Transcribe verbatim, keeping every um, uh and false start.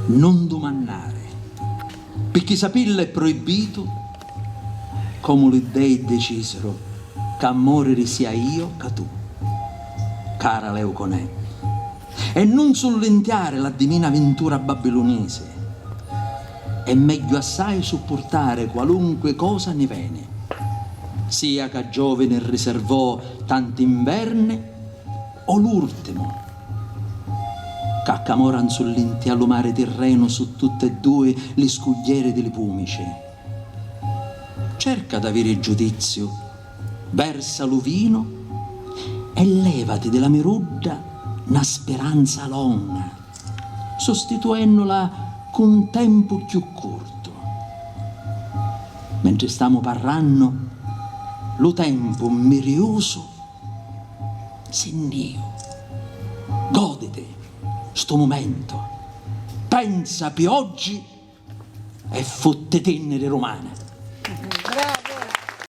Nun dumannari, picchì sapilla è proibbitu, comu li dei decisiru ca a moriri sia io ca tu, cara Leuconè, e nun sullintiari la divina vintura babbilunisi. È megghiu assai suppurtari qualunqui cosa ni veni, sia ca Giovini riservò tanti inverni o l'urtimu, ca camora nsullintia lu mari tirrenu su tutti e dui li scugghieri di li pumici. Cerca d'aviri giudiziu, versa lu vinu e levati di la mirudda na spiranza longa, sostituennula cu un tempu cchiù curtu. Mentri stamu parrannu, lu tempu miriusu si nni iu. Goditi stu mumentu, pensa pi oggi e futtitinni di rumani.